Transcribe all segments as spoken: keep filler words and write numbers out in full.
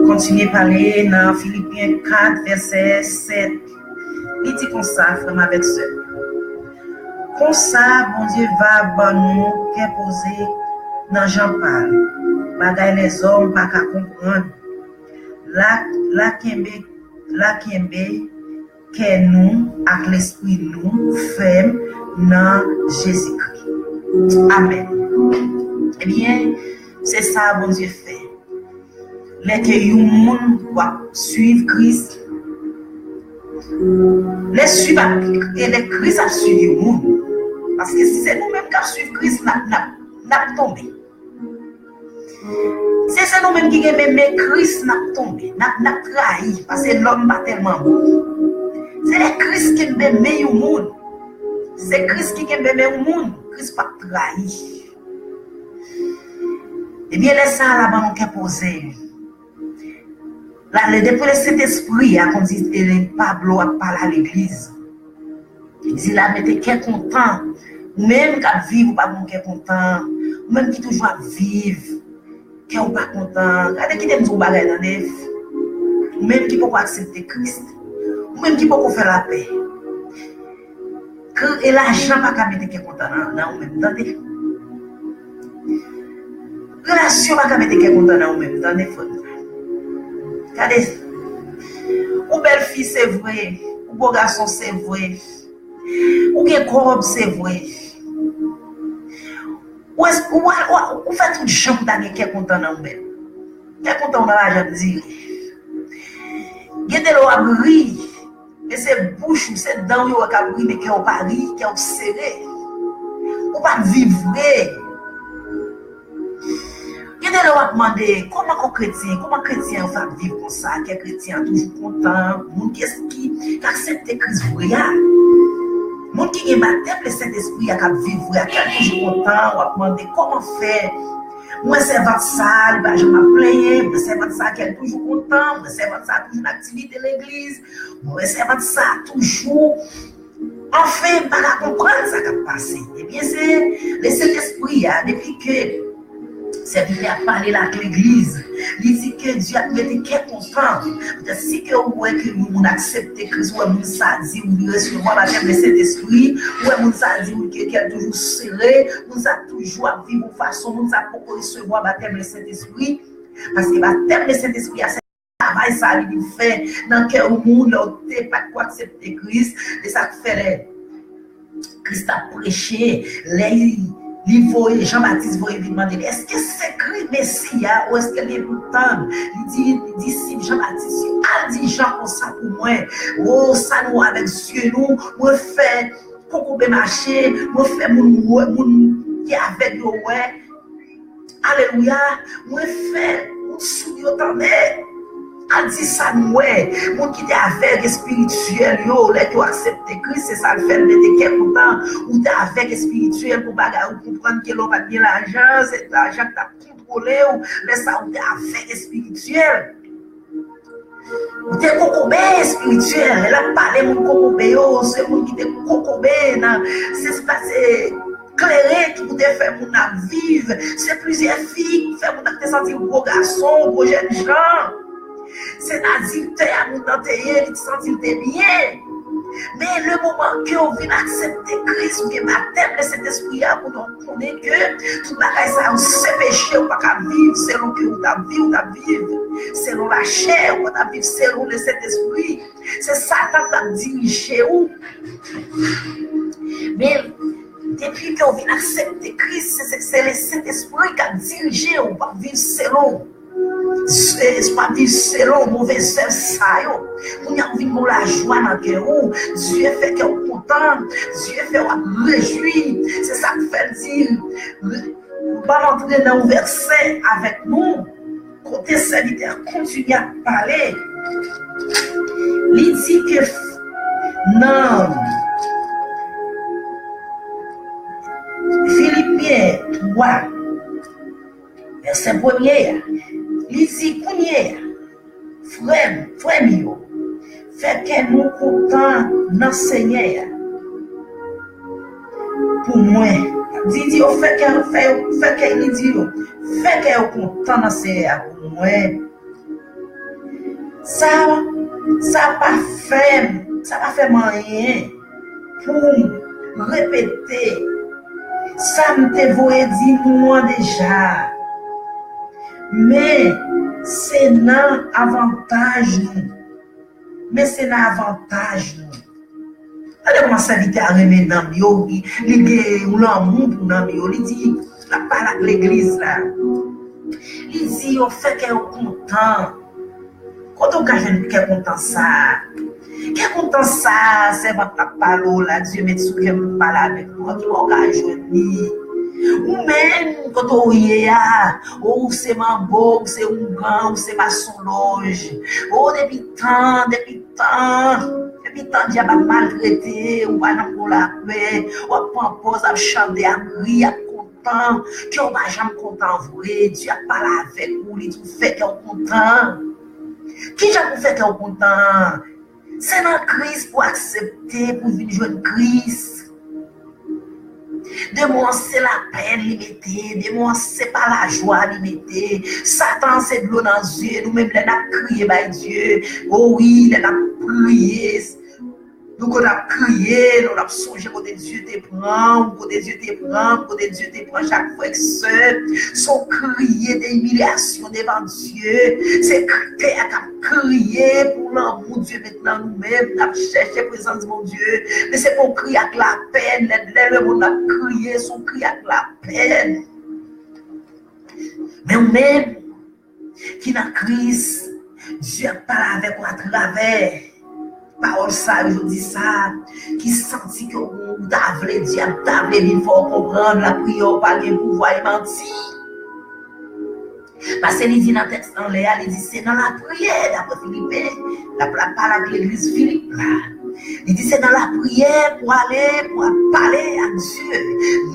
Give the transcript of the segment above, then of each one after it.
Kontinye pale nan Filipyen kat, vèsè sèt. Li di konsa, frè m avèk sè m. Konsa, Bondye va ban nou kè poze nan jan pa l, bagay lèzòm pa ka konprann. La, la kenbe, la kenbe kè nou ak lespri nou fèm nan Jezikri. Amèn. Ebyen, se sa Bondye fè. Lè ke yon moun w ap swiv Kris, lè swiv ap, e lè Kris ap swiv yon moun. Paske si se nou menm k ap swiv Kris, n ap, n ap, n ap tonbe. Se, se nou menm ki gen men, men Kris, n ap tonbe, n ap, n ap trayi, paske lòm pa tèlman bon. Se lè Kris kenbe men yon moun. Se Kris ki kenbe men yon moun, Kris p ap trayi. Ebyen, lè sa a, l a ban nou kè poze. La, lè depi lè Sentespri a, konn di, e, Pablo ap pale a legliz. Li di la, mete kè kontan. Ou menm k ap viv, ou pa gon kè kontan. Ou menm ki toujou ap viv, kè ou pa kontan. Gade, kite m di w yon bagay, tande. Ou menm ki poko aksepte Kris. Ou menm ki poko fè lapè. Ke, e lajan pa ka mete kè kontan nan, nan ou menm, tande. Relasyon pa ka mete kè kontan nan ou menm, tande, frè m. Gade, ou bèl fi, se vre. Ou bo gason, se vre. Ou gen kòb, se vre. Ou, es- ou, ou, ou, ou fè tout jan pou ta gen kè kontan nan ou menm. Kè kontan w nan lajan dire. Gen de lè w ap ri, men se bouch ou, se dan w yo wè k ap ri, men kè w pa ri, kè w sere. Ou pa viv vre. Gen de lè w ap mande, kòman kò kretyen, kòman kretyen an fè ap viv konsa, kè kretyen an toujou kontan, moun ki, ki, ki aksepte Kris vre a. Moun ki gen batèm Lesentespri a k ap viv vre a, kè l toujou kontan, w ap mande, kòman fè? Mwen sèvant sa, li pa janm ap plenyen, mwen sèvant sa, kè l toujou kontan, mwen sèvant sa, toujou nan aktivite legliz, mwen sèvant sa, toujou Anfen, m pa ka konprann sa k ap pase. Ebyen, se Lesentespri a, depi ke sèvitè a pale la ak legliz, li di ke Dye ap mete kè kontan. Petèt si ke ou wè ke yon moun aksepte Kris, ou wè moun sa di ou li resevwa batèm Lesentespri, ou wè moun sa di ou ke kè l toujou sere, moun sa toujou ap viv yon fason, moun sa poko resevwa batèm Lesentespri, paske batèm Lesentespri a, se travay sa li vin fè nan kè yon moun lè w te pa t ko aksepte Kris. Se sa k fè lè Kris t ap preche, lè li, li voye, Jan Batis voye vin mande l, èske se Kris Mesi a ou èske l ye pou tann? Li di disip Jan Batis yo, al di Jan konsa pou mwen, o, sa nou wè avèk zye nou, mwen fè kokobe mache, mwen fè moun wè, moun ki avèg yo wè. Alelouya! Mwen fè moun soud yo tande. Al di sa nou wè. Moun ki te avèg espirityèl yo, lè ke w aksepte Kris, se sa l fè l mete kè kontan. Ou te avèg espirityèl pou bagay, ou konprann ke lè w pa t gen lajan, se lajan k t ap kontwole w. Lè sa a, ou te avèg espirityèl. Ou te kokobe espirityèl. Lè l ap pale moun kokobe yo, se moun ki te kokobe nan, se, se pa se kleren ki pou te fè moun nan viv. Se plizyè fi ki fè moun nan te santi l gwo gason, gwo jènjan. Se nan adiltè a moun nan te ye, li te santi l te byen. Men le moman ke w vin aksepte Kris, ou gen batèm Lesentespri a, kounye a w konnen ke tout bagay sa yo se peche, ou pa ka viv selon ke ou t ap viv, ou t ap viv selon lachè, ou pa t ap viv selon Lesentespri. Se Satan k t ap dirije ou. Men, depi ke w vin aksepte Kris, se, se, se Lesentespri k ap dirije ou, w ap viv selon. Se, se pa viv selon move zèv sa yo. Kounye a w vin gon lajwa nan kè ou. Dye fè kè w kontan. Dye fè w ap rejwi. Se sa k fè l di, ban m antre nan yon vèsè avèk nou. Kote sèvitè a kontinye ap pale. Li di ke f- nan Filipyen twa, vèsè premye a, li di, kounye a, frè m, frè m yo, fè kè nou kontan nan Senyè a. Pou mwen, li di yo, fè kè, fè yo, fè kè, li di yo, fè kè yo kontan nan Senyè a pou mwen. Sa, sa pa fè m, sa pa fè m anyen pou m repete sa m te voye di nou an deja. Men se nan avantaj nou. Men se nan avantaj nou. Gade kòman sèvitè a renmen nanm yo, li, li gen yon lanmou pou nanm yo. Li di, l ap pale ak legliz la. Li di yo fè kè yo kontan. Kote w ka jwenn kè kontan sa a? Kè kontan sa a, sèvant la ap pale w la, Dye met sou kè m pou m pale avèk nou. Kote w ka jwenn li? Ou menm, kote w ye a, ou se manbo, ou se oungan, ou se masonlòj. Ou depi tan, depi tan, depi tan dyab ap maltrete, ou pa nan bon lapè, w ap pran pòz, ap chante, ap ri, ap kontan. Kè w pa janm kontan vre, Dye ap pale avèk ou, li di w fè kè w kontan. Kijan pou fè kè w kontan? Se nan Kris pou aksepte, pou vin jwenn Kris. Demon an se lapenn li mete, demon an se pa lajwa li mete. Satan se dlo nan zye nou, menm lè n ap kriye bay Dye. O wi, lè n ap priye, nou konn ap kriye, nou ap sonje kote Dye te pran w, kote Dye te pran m, kote Dye te pran chak frè k sè. Se yon kriye de imilyasyon devan Dye. Se k-, tè a k ap kriye pou lanmou Dye met nan nou menm. N ap chèche prezans Bondye. Men se pa yon kri ak lapenn. Lè, lè lemonn ap kriye, se yon kri ak lapenn. Men ou menm, ki nan Kris, Dye ap pale avèk ou atravè pawòl sa yo, jodi sa, ki santi ke ou ta vle, Dye ap ta vle vin fè w konprann, lapriyè w pa gen pouvwa, e manti. Paske li di nan tèks anlè a, li di se nan lapriyè, daprè Filipen, l ap, l ap pale ak legliz Filip la. Li di se nan lapriyè pou ale, pou ap pale ak Dye.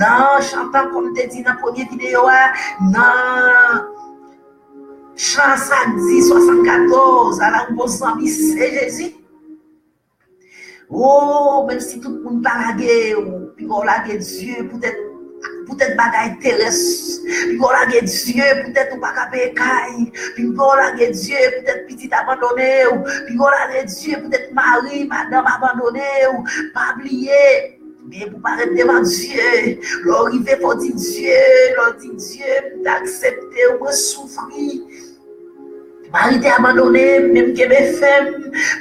Nan chantan, kòm m te di nan premye videyo a, nan chan sa k di swasannkatòz, ala yon bon zanmi, se Jezi. O, menm si tout moun pa lage w, piga w lage Dye poutèt, poutèt bagay terès. Piga w lage Dye poutèt ou pa ka peye kay. Piga w lage Dye poutèt pitit abandone w. Piga w lage Dye poutèt mari, madanm abandone w. Pa bliye, men pou parèt devan Dye, lè w rive, fò w di Dye, lè w di Dye, m t aksepte w, mwen soufri. Mari te abandone m, men m kenbe fèm.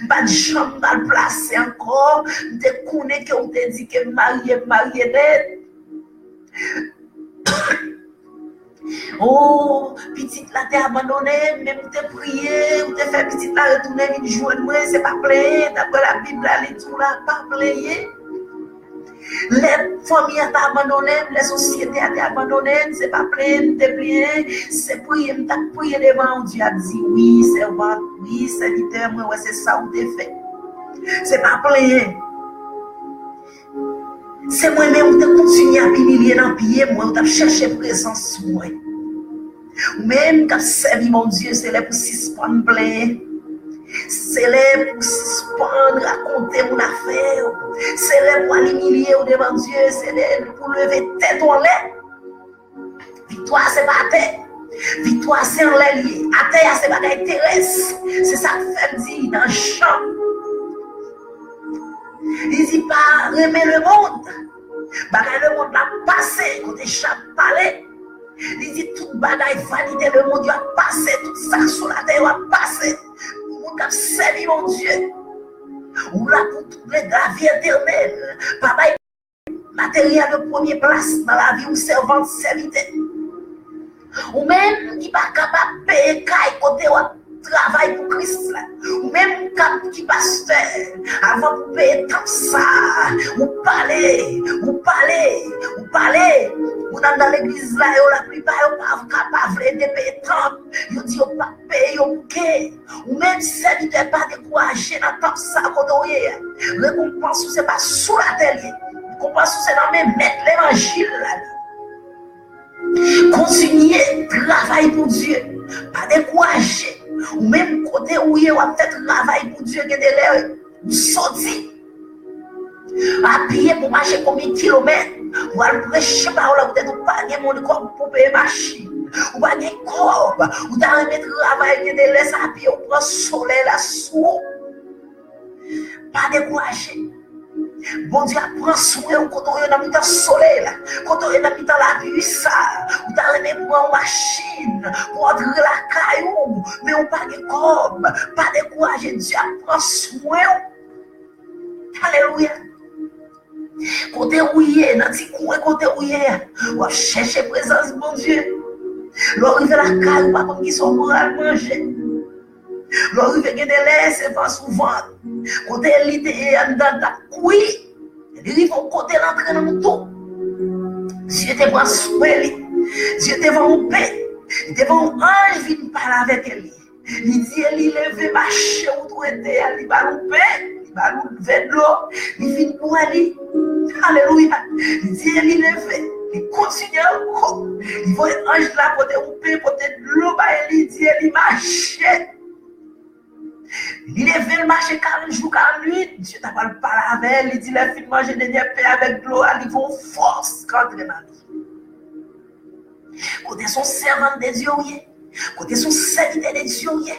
M pa t janm pral plase ankò. M te konnen ke w te di ke m marye, m marye nèt. O, pitit la te abandone m, men m te priye, ou te fè pitit la retounen vin jwenn mwen, se pa plenyen, daprè Labib la, li di w la, pa plenyen. Lè fanmi an te abandone m, lè sosyete a te abandone m, se pa plenyen m te plenyen, se priye m t ap priye devan w, Dye ap di, wi, sèvant, wi, sèvitè, mwen wè se sa ou te fè. Se pa plenyen. Se mwen menm ou te kontinye ap imilye nan pye mwen, ou t ap chèche prezans mwen. Ou menm k ap sèvi Bondye, se lè pou sispann plenyen. Se lè pou sispann rakonte moun afè w. Se lè pou al imilye w devan Dye. Se lè pou leve tèt ou anlè. Viktwa se pa atè. Viktwa se anlè l ye. Atè a se bagay terès. Se sa k fè m di nan Jan, li di pa renmen lemonn. Bagay lemonn la pase, kote Jan pale. Li di tout bagay vanite lemonn yo ap pase, tout sa k sou latè yo ap pase. Pou moun k ap sèvi Bondye, ou la pou tout le lavi etènèl. Pa bay materyèl yo premye plas nan lavi w, sèvant, sèvitè. Ou menm ki pa kapab peye kay kote w ap travay pou Kris la. Ou menm k ap, ki pastè, avan pou peye tanp sa, ou pale, ou pale, ou pale. Moun anndan legliz la yo, laplipa yo pa, ka pa vle de peye tanp. Yo di yo p ap peye yon bouke. Ou menm sèvitè, pa dekouraje nan tanp sa kote w ye a. Rekonpans ou se pa sou latè l ye. Rekonpans ou se nan men mèt levanjil la li. Kontinye travay pou Dye. Pa dekouraje. Ou menm kote ou ye, w ap fè travay pou Dye, gen de lè ou soti a pye pou mache konbyen kilomèt pou al preche pawòl la, poutèt ou pa gen moun kòb pou peye machin. Ou pa gen kòb. Ou ta renmen travay, gen de lè sa pye ou pran solèy la sou ou. Pa dekouraje. Bondye ap pran swen ou kote w ye nan mitan solèy la, kote w ye nan mitan lapli sa. Ou ta renmen pran yon machin pou antre lakay ou, men ou pa gen kòb. Pa dekouraje, Dye ap pran swen ou. Alelouya. Kote ou ye, nan ti kwen kote ou ye a, w ap chèche prezans Bondye. Lè w rive lakay, ou pa konn kisa w pral manje. Lè w rive gen de lè, se van sou vant. Kote li te ye anndan, l t ap kouri. Li rive yon kote, l antre nan tou. Dye te pran swen li. Dye te voye yon pen. Li te voye yon anj vin pale avèk li. Li di Eli, leve, mache wout ou rete a, li ba l yon pen, li ba l yon vè dlo, li fin bwè li. Alelouya. Li di Eli, leve, li kontinye ankò. Li voye anj la pote yon pen, pote dlo ba Eli, li di Eli, mache. Li leve, l mache karant jou, karant nuit, Dye ta pral pale avè l, li di, lè fin manje dènyè pen avèk dlo a, li gen yon fòs k antre nan li. Kote se yon sèvant de Dye ou ye? Kote se yon sèvitè de Dye ou ye?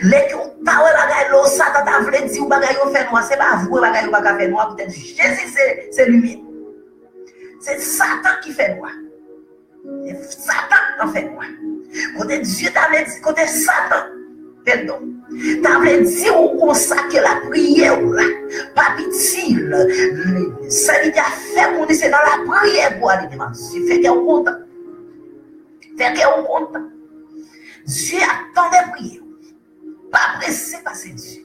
Lè ke w ta wè bagay lò, Satan ta vle di w bagay yo fè nwa, se pa vre bagay yo pa ka fè nwa, poutèt Jezi se, se limyè. Se Satan ki fè nwa. Se Satan k fè nwa. Kote Dye ta vle di, kote Satan, padon, ta vle di w konsa ke lapriyè w la p ap itil. Sèvitè a fè konnen se nan lapriyè pou ale devan Dye. Fè kè w kontan. Fè kè w kontan. Dye ap tande priyè w. Pa prese pase Dye.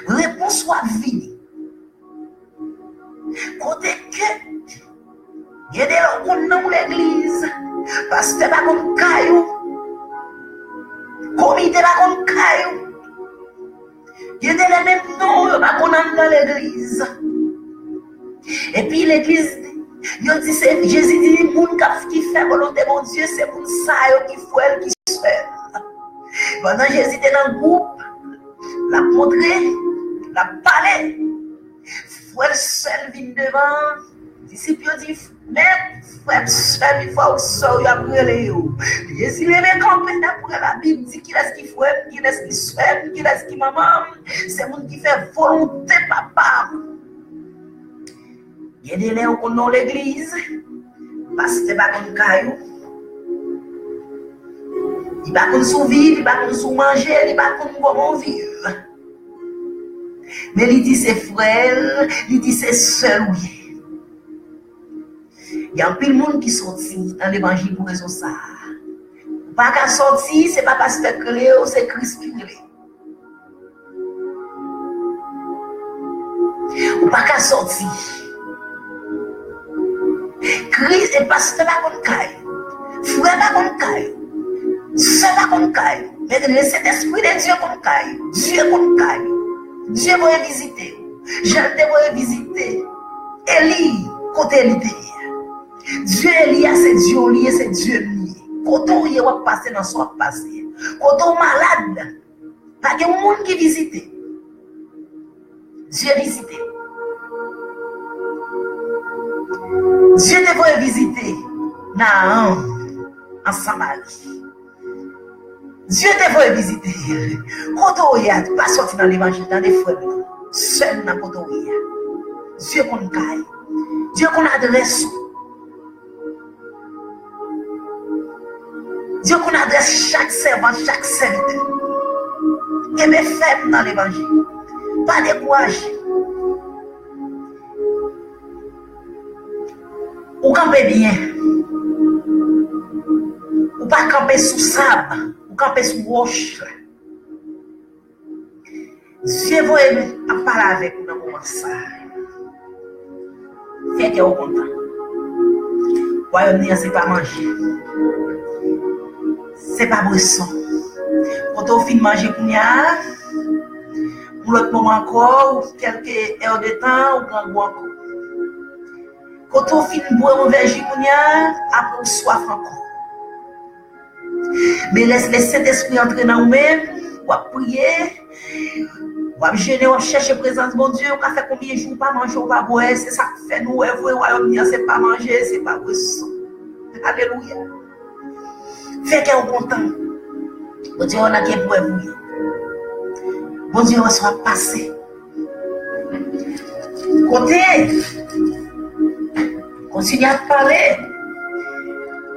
Repons ou ap vini. Kote ke gen de lè w konn nan yon legliz, pastè pa konn kay ou, komite pa konn kay ou. Gen de lè menm non w yo pa konn anndan legliz. Epi legliz, yo di se, Jezi di moun k ap, ki fè volonte Bondye, se moun sa yo ki frè l, ki sè l. Pandan Jezi te nan gwoup, l ap montre, l ap pale. Frè l, sè l vin devan, disip yo di, men frè m, sè m, frè w, sè w, y ap rele yo. Jezi leve kanpe, daprè Labib, di kilès ki frè m, kilès ki sè m, kilès ki manman m. Se moun ki fè volonte Papa m. Gen de lè ou konn nan yon legliz, pastè pa konn kay ou. Li pa konn si w viv, li pa konn si w manje, li pa konn kòman w viv. Men li di se frè l, li di se sè l ou ye. Gen anpil moun ki soti nan levanjil pou rezon sa a. Ou pa ka soti, se pa pastè k rele w, se Kris ki rele w. Ou pa ka soti. Kris e pastè pa konn kay. Frè pa konn kay. Sè pa konn kay. Men Sentespri de Dye konn kay. Dye konn kay. Dye voye vizite w. Jan l te voye vizite Eli, kote Eli te ye a. Dye Eli a se Dye w li ye, se Dye m li ye. Kote w ye, w ap pase nan sa w ap pase. Kote w malad, pa gen yon moun ki vizite. Dye vizite. Dye te voye vizite Naaman an Samari. Dye te voye vizite. Kote w ye a, pa sòti nan levanjil, tande frè m nan, sè m nan, kote w ye a. Dye konn kay. Dye konn adrès ou. Dye konn adrès chak sèvant, chak sèvitè. Kenbe fèm nan levanjil. Pa dekouraje. Ou kanpe byen. Ou pa kanpe sou sab, ou kanpe sou wòch la. Dye voye m ap pale avèk ou nan moman sa a. Fè kè w kontan. Wayòm li an se pa manje. Se pa bweson. Kote w fin manje kounye a, yon lòt moman ankò, ou kèlke è de tan, ou grangou ankò. Kote w fin bwè yon vè ji kounye a, apre w swaf ankò. Men lè, lè Sentespri antre nan ou menm, w ap priye, w ap jene, w ap chèche prezans Bondye, ou ka fè konbyen jou w pa manje, w pa bwè, se sa k fè nou wè vre wayòm li an se pa manje, se pa bweson. Alelouya. Fè kè w kontan. Bondye wè nan ki eprèv ou ye. Bondye wè sa w ap pase. Kote? Kontinye ap pale.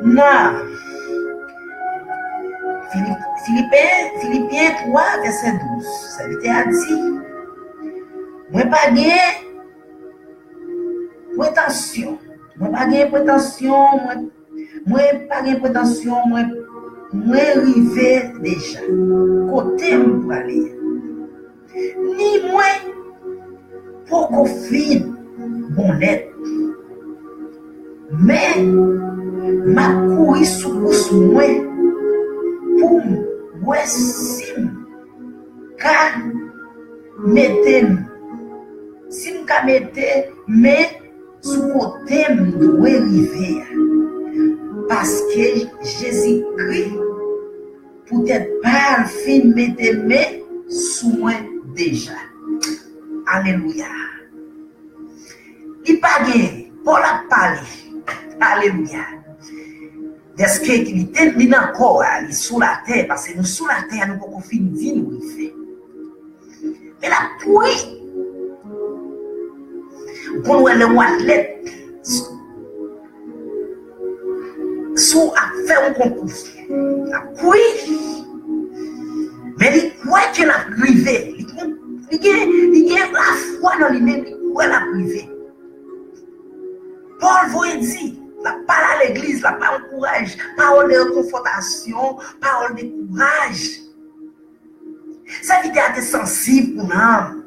Nan Filip, Filipen, Filipyen twa, vèsè douz. Sèvitè a di, mwen pa gen pretansyon. Mwen pa gen pretansyon, mwen, mwen pa gen pretansyon, mwen, mwen rive deja. Kote m prale a? Ni mwen poko fin bon nèt. Men, m ap kouri sou kous mwen pou m wè si m ka mete m, si m ka mete men sou kote m dwe rive a. Paske Jezikri, poutèt pa l, fin mete men sou mwen deja. Alelouya. Li pa gen, Pòl ap pale. Alelouya. Dèske li te, li nan kò a, li sou latè, paske nou sou latè a, nou poko fin di nou rive. Men l ap kouri. Ou konn wè lè yon atlèt, si w ap fè yon konkou, l ap kouri. Men li kwè ke l ap rive. Li gen, li gen, li gen lafwa nan li menm, li kwè l ap rive. Pòl voye di, l ap pale a legliz, l ap ba yo kouraj, pawòl de rekonfòtasyon, pawòl de kouraj. Sèvitè a te sansib pou nanm.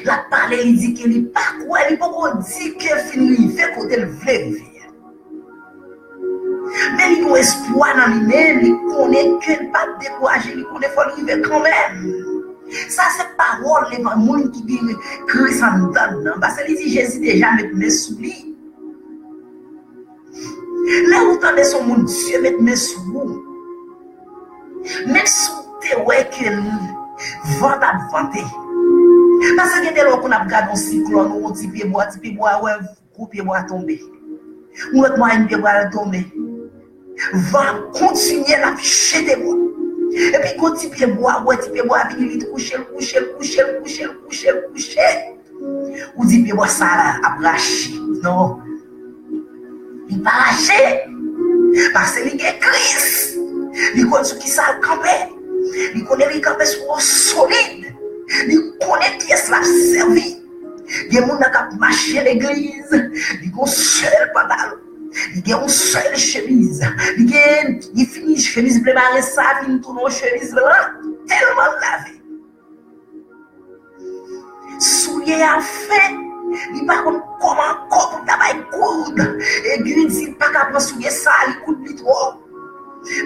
L ap pale, li di ke li pa kwè, li poko di ke l fin rive kote l vle rive a. Men li gen espwa nan li menm, li konnen ke l p ap dekouraje, li konnen fò l rive kanmenm. Sa se pawòl levan moun ki gen Kris anndan l nan, paske li di Jezi deja met men sou li. Lè ou tande se yon moun Dye met men sou ou, menm si w te wè ke van t ap vante, paske gen de lè w konn ap gade yon siklòn ou yon ti pyebwa, ti pyebwa a wè gwo pyebwa tonbe. Yon lòt mwayen pyebwa a tonbe. Van kontinye l ap jete bwa. Epi gon ti pyebwa, ou wè ti pyebwa a vini, li kouche, l kouche, l kouche, l kouche, l kouche, l kouche. Ou di pyebwa sa a ap rache. Non. Li pa rache. Paske li gen Kris. Li konn sou ki sa l kanpe. Li konnen li kanpe sou yon solid. Li konnen kiyès l ap sèvi. Gen moun nan k ap mache legliz, li gen yon sèl pantalon, li gen yon sèl chemiz, li gen, li fini chemiz ble mare sa, vin tounen yon chemiz blan, tèlman l lave. Soulye a fen, li pa konn kòman ankò pou l ta bay koud. Egi di l pa ka pran soulye sa, li koud li twò.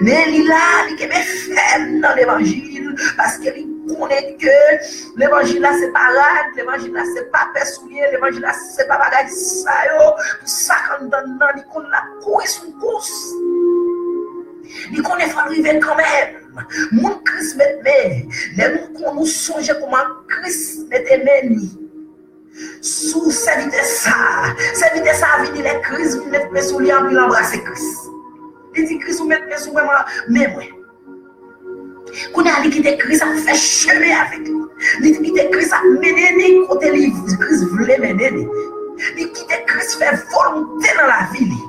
Men li la, li kenbe fèm nan levanjil, paske li konnen ke levanjil la se pa rad, levanjil la se pa pè soulye, levanjil la se pa bagay sa yo, pou sa k anndan l nan, li konn l ap kouri sou kous. Li konnen fò l rive kanmenm. Moun Kris met men, lè nou kon nou sonje kòman Kris mete men li sou sèvitè sa a. Sèvitè sa a vini lè Kris vin met men sou li, anpi l anbrase Kris. Li di, Kris, ou met men sou mwen, mwen, men mwen. Kounye a, li kite Kris ap fè chemen avèk li. Li kite Kris ap mennen li kote li, Kris vle mennen li. Li kite Kris fè volonte nan lavi li.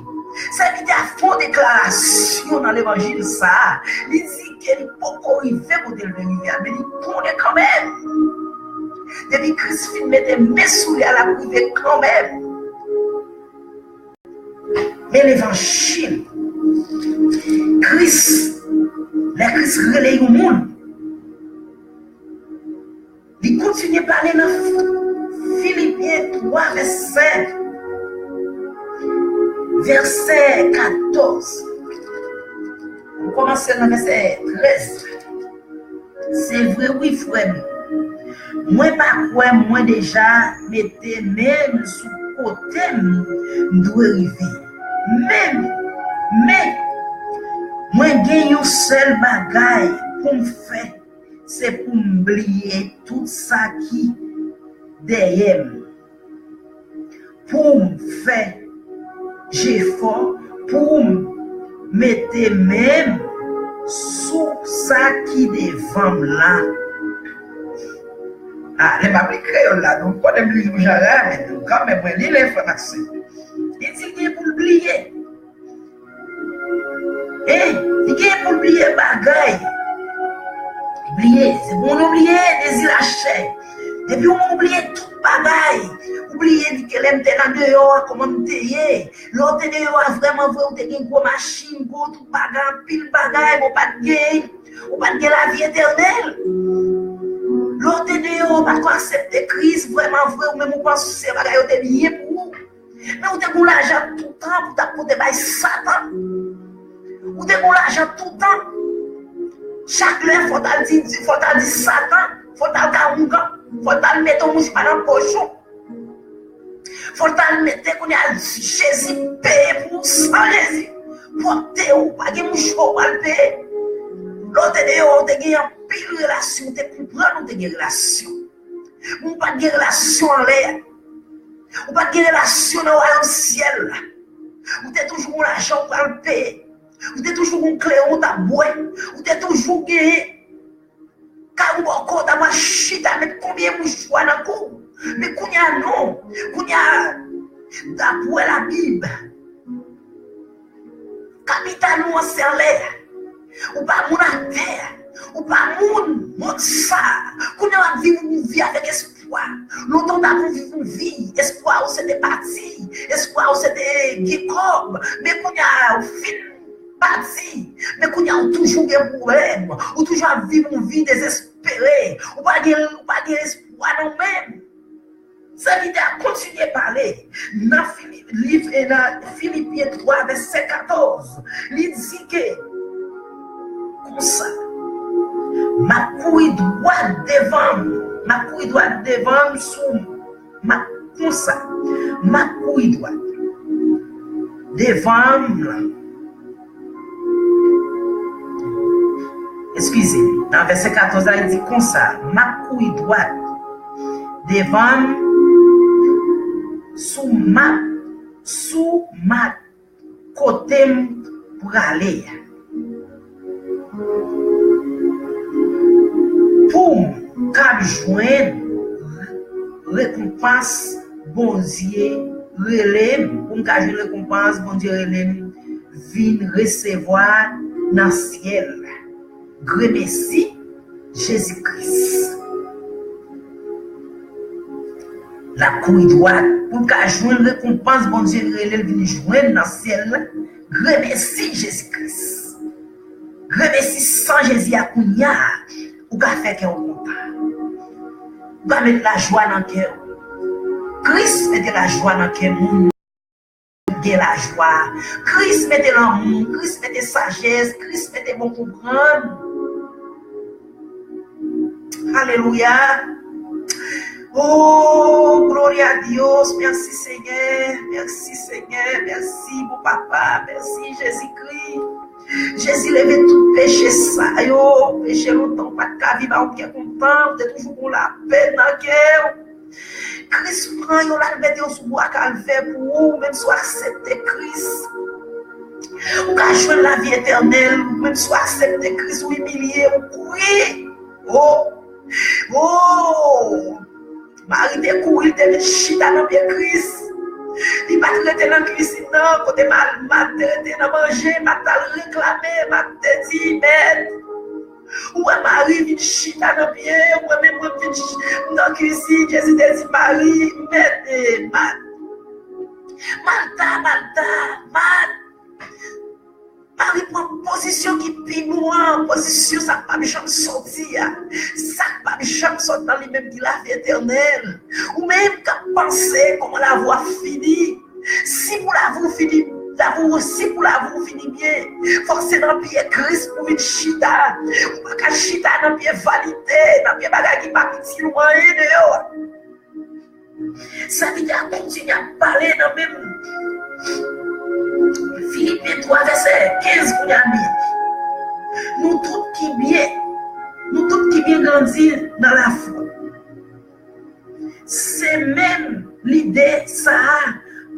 Sèvitè a fè yon deklarasyon nan levanjil sa a. Li di ke li poko rive kote l vle rive a, men li konnen kanmenm. Depi Kris fin mete men sou li a, l ap rive kanmenm. Men levanjil. Kris, lè Kris rele yon moun, li kontinye pale nan Filipyen twa, vèsè, vèsè katòz. Nou kòmanse nan vèsè trèz. Se vre, wi, frè m. Mwen pa kwè mwen deja mete men m sou kote m dwe rive. Men, men, mwen gen yon sèl bagay pou m fè, se pou m bliye tout sa ki dèyè m, pou m fè jefò pou m Mete men m sou sa ki devan m lan. Ah, lè m ap li kreyòl la, nou konnen m li l jan rare, men nou kanmenm mwen li l, frè m ak sè. Li di l gen pou l bliye. Hein, li gen pou l bliye bagay. Bliye, se pou moun oubliye dezi lachè. Depi yon moun oubliye tout bagay, oubliye ke lè m te nan deyò a, kòman m te ye. Lè w te deyò a, vrèman vre, ou te gen gwo machin, gwo tout bagay, anpil bagay, men w pa t gen, ou pa t gen lavi etènèl. Lè w te deyò, ou pa t ko aksepte Kris, vrèman vre, ou menm ou panse se bagay yo te byen pou ou. Men ou te gen lajan toutan pou t ap pote bay Satan. Ou te gen lajan toutan. Chak lè, fò w t al di, fò w t al di Satan, fò w t al ka oungan, fò w t al mete yon mouchwa nan pòch ou. Fò w t al mete kounye a Jezi peye pou ou san Jezi. Pwòpte ou, pa gen mouchwa ou al peye. Lè w te deyò, ou te gen anpil relasyon, ou te konprann ou te gen relasyon. Men ou pa t gen relasyon anlè a. Ou pa t gen relasyon nan wayòm syèl la. Ou te toujou gon lajan ou pral peye. Ou te toujou gon kleren ou t ap bwè. Ou te toujou genyen kay ou bò kò w t ap al chita met konbyen mouchwa nan kou w. Men kounye a non. Kounye a, dapre Labib, kapital ou an se anlè a. Ou pa moun atè a. Ou pa moun mond sa a. Kounye a w ap viv yon vi avèk espwa. Lontan w t ap viv yon vi, espwa ou se te pati. Espwa ou se te gen kòb. Men kounye a ou fin pati. Men kounye a ou toujou gen pwoblèm. Ou toujou ap viv yon vi dezespere. Ou pa gen, ou pa gen espwa nan ou menm. Sèvitè a kontinye pale nan Fili-, liv, e nan Filipyen twa, vèsè katòz. Li di ke, konsa, m ap kouri dwat devan m, m ap kouri dwat devan m sou, m ap, konsa, m ap kouri dwat devan m lan. Eskize m. Nan vèsè katòz la, li di konsa, m ap kouri dwat devan m sou map, sou map kote m prale a. Pou m kab jwenn rekonpans Bondye rele m, pou m ka jwenn rekonpans Bondye rele m vin resevwa nan syèl la. Gremesi Jezi Kris. L ap kouri dwat pou l ka jwenn rekonpans Bondye rele l vin jwenn nan syèl la. Gremesi Jezi Kris. Gremesi san Jezi a kounye a, ou ka fè kè w kontan. Ou ka met lajwa nan kè w. Kris mete lajwa nan kè moun. Gen lajwa. Kris mete lanmou, Kris mete sajès, Kris mete bon konprann. Alelouya. Oh, gloria a Dios. Mèsi, Senyè. Mèsi, Senyè. Mèsi, bon Papa. Mèsi, Jezikri. Jezi leve tout peche sa yo. Peche lontan ou pa t ka viv ak kè kontan, ou te toujou gon lapè nan kè w. Kris pran yo, l al mete yo sou bwa Kalvè pou ou, menm si w aksepte Kris. Ou ka jwenn lavi etènèl, menm si w aksepte Kris, ou imilye, ou kouri. Oh! Oh! Mari te kouri, li te vin chita nan pye Kris. Li pa t rete nan kizin nan, kote Mal-, Mat te rete nan manje, Mat t al reklame, Mat te di, Mèt, ou wè Mari vin chita nan pye, ou wè menm mwen vin ch-, nan kizin, Jezi te di, Mari, Mèt, e, Mat. Malta, Malta, Mat. Mari pran pozisyon ki pi bon an, pozisyon sa k p ap janm soti a. Sa k p ap janm sot nan li menm ki lavi etènèl. Ou menm k ap panse kòman lavi w ap fini. Si pou lavi w fini, lavi w, si pou lavi w fini byen, fòk se nan pye Kris pou w vin chita. Ou pa ka chita nan pye vanite, nan pye bagay ki p ap itil ou anyen deyò a. Sèvitè a kontinye ap pale nan menm Filipyen twa vèsè kenz kounye a di, nou tout ki byen, nou tout ki byen grandi nan lafwa. Se menm lide sa a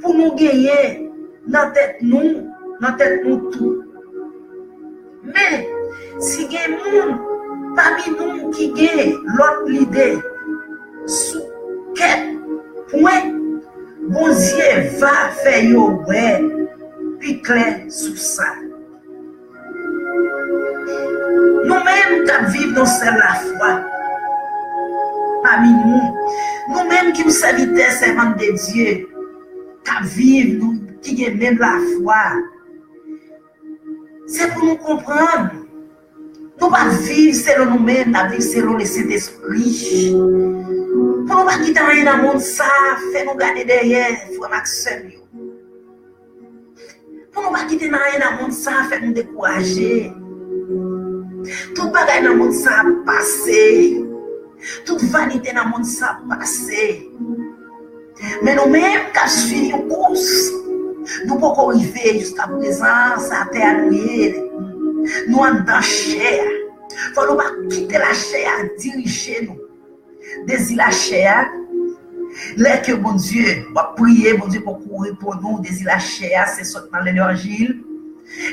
pou nou genyen nan tèt nou, nan tèt nou tou. Men, si gen moun pami nou ki gen lòt lide sou kèk pwen, Bondye va fè yo wè pi klè sou sa. Nou menm k ap viv nan sèl lafwa pami nou, nou menm ki nou sèvitè, sèvant de Dye, k ap viv, nou ki gen menm lafwa, se pou nou konprann. Nou p ap viv selon nou menm, n ap viv selon Lesentespri. Pou nou pa kite anyen nan mond sa a fè nou gade dèyè, frè m ak sè m yo. Pou nou pa kite anyen nan mond sa a fè nou dekouraje. Tout bagay nan mond sa a ap pase. Tout vanite nan mond sa a ap pase. Men nou menm k ap swiv yon kous, nou poko rive jiska prezan, se atè a nou ye. Nou anndan chè a. Fò nou pa kite lachè a dirije nou. Dezi lachè a, lè ke Bondye, w ap priye, Bondye poko reponn ou, dezi lachè a, se sot nan levanjil.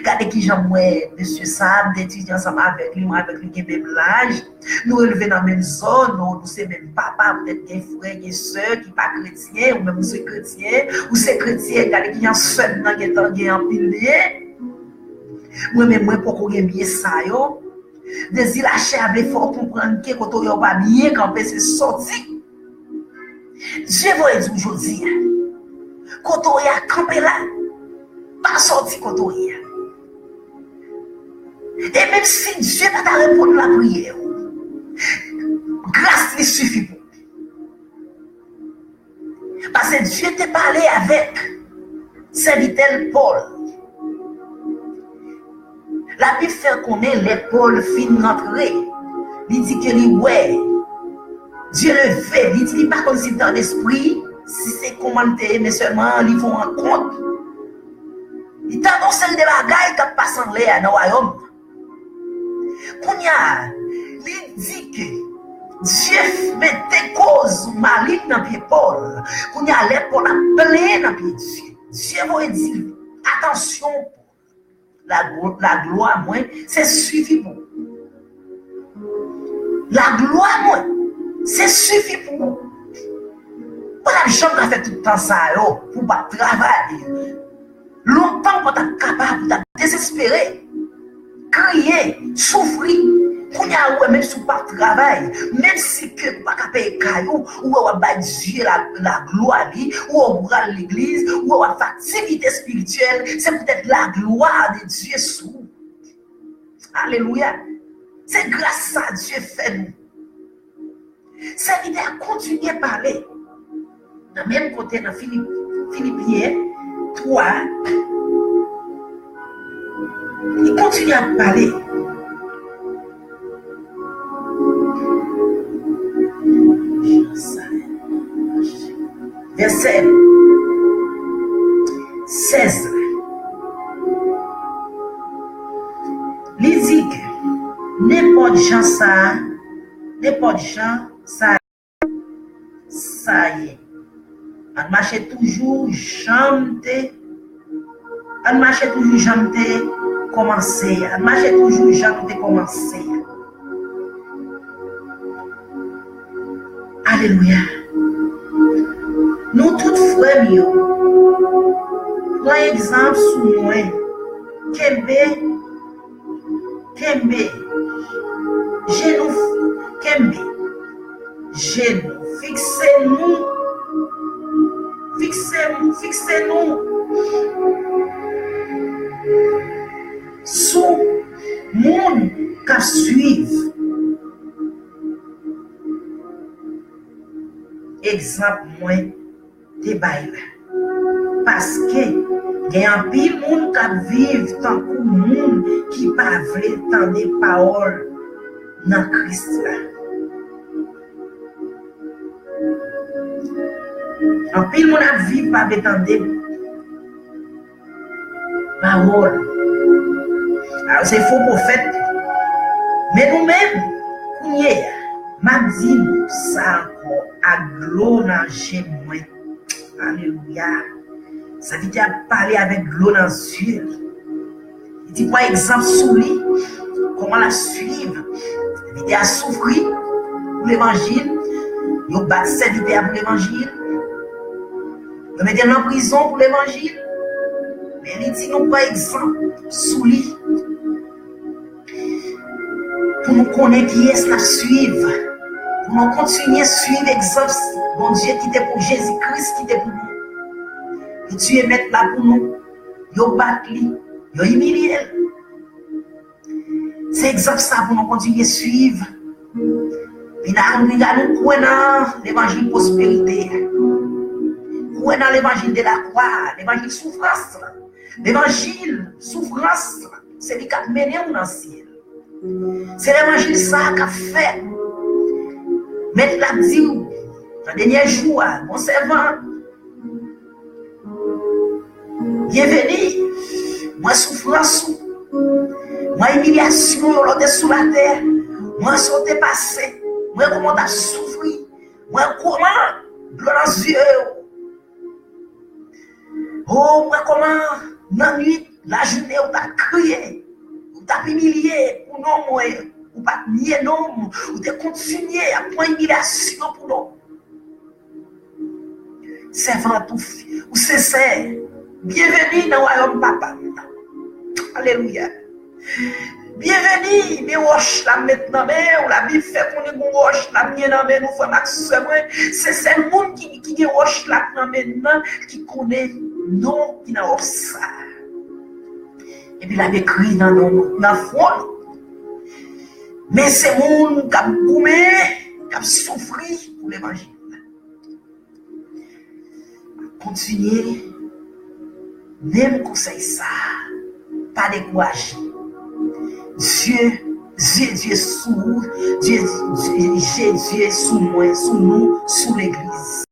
Gade kijan m wè mesye sa a, m te etidye ansanm avèk li, mwen avèk li gen menm laj. Nou releve nan menm zòn, nou, nou se menm papa, poutèt gen frè, gen sè ki pa kretyen, ou menm ou se kretyen, ou se kretyen, gade kijan sè m nan gentan gen anpil lyen. Mwen menm, mwen poko gen byen sa yo. Dezi lachè a vle fè w konprann ke kote w ye a w pa byen kanpe, se sòti. Dye voye di w jodi a, kote w ye a, kanpe la, pa sòti kote w ye a. E menm si Dye pa ta reponn lapriyè w, gras li sifi pou ou. Paske Dye te pale avèk sèvitè l Pòl. Labib fè konnen lè Pòl fin rantre, li di ke li wè Dye leve, li di li pa konn si l te an espri, si se kòman l te ye, men sèlman li fè yon rankont. Li tande yon seri de bagay k ap pase anlè a nan wayòm nan. Kounye a, li di ke Dye mete koz malin nan pye Pòl. Kounye a, lè Pòl ap plenyen nan pye Dye, Dye voye di l, atansyon, Pòl, laglo-, laglwa mwen, se sifi pou ou. Laglwa mwen, se sifi pou ou. Ou pa t ap janm ka fè tout tan sa yo pou w p ap travay. Lontan ou pa t ap kapab, ou t ap dezespere, kriye, soufri. Kounye a, ou wè, menm si ou p ap travay, menm si ke ou pa ka peye kay ou, ou wè w ap bay Dye la, laglwa li, ou wè w pral legliz, ou wè w ap fè aktivite espirityèl, se poutèt laglwa de Dye sou ou. Alelouya! Se gras sa Dye fè nou. Sèvitè a kontinye pale. Nan menm kote, nan Filip-, Filipyen twa, li kontinye ap pale. Vèsè sèz la. Li di ke nenpòt jan sa, nenpòt jan sa, sa ye. Ann mache toujou jan m te, ann mache toujou jan m te kòmanse a. Ann mache toujou jan nou te kòmanse a. Alelouya. Nou tout, frè m yo, pran egzanp sou mwen. Kenbe, kenbe. Jenou, kenbe. Jenou. Fikse nou. Fikse, fikse nou sou moun k ap swiv egzanp mwen te bay la. Paske gen anpil moun k ap viv tankou moun ki pa vle tande pawòl nan Kris la. Anpil moun ap viv pa vle tande pawòl. A, se fo pwofèt. Men nou menm, kounye a, m ap di nou sa ankò ak dlo nan je mwen. Alelouya. Sèvitè a pale avèk dlo nan zye li. Li Ti pran egzanp sou li, kòman l ap swiv. Sèvitè a soufri pou levanjil, yo bat sèvitè a pou levanjil, yo mete l nan prizon pou levanjil. Men li di nou pran egzanp sou li pou nou konnen kiyès n ap swiv, pou nou kontinye swiv egzanp Bondye ki te pou Jezi Kris ki te pou nou. Yo tiye mèt la pou nou, yo bat li, yo imilye l. Se egzanp sa pou nou kontinye swiv. Vin a, vin a nou kwè nan levanjil pwosperite a. Kwè nan levanjil de la kwa, levanjil soufrans la. Levanjil soufrans la, se li k ap mennen w nan syèl. Se levanjil sa a k ap fè mèt la di w nan dènye jou a, bon sèvan, byenveni, m wè soufrans ou, m wè imilyasyon yo lè w te sou latè, m wè sa w te pase, m wè kòman w t ap soufri, m wè kòman dlo nan zye w. O, m wè kòman nan nwit, lajounen, ou t ap kriye, ou t ap imilye pou non mwen, ou pa t nye non m, ou te kontinye ap pran imilyasyon pou non m. Sèvant ou, ou sensè, byenveni nan wayòm Papa m nan. Alelouya. Byenveni, men wòch la m met nan men w. Labib fè konnen gon wòch la m gen nan men nou, frè m ak sè mwen. Se sèl moun ki, ki gen wòch la nan men l nan ki konnen non ki nan wòch sa a. Epi l ap ekri nan non nou, nan fwon nou. Men se moun k ap goumen, k ap soufri pou levanjil. Kontinye menm konsèy sa a. Pa dekouraje. Dye, zye Dye sou ou, Dye, Dye, je Dye sou mwen, sou nou, sou legliz.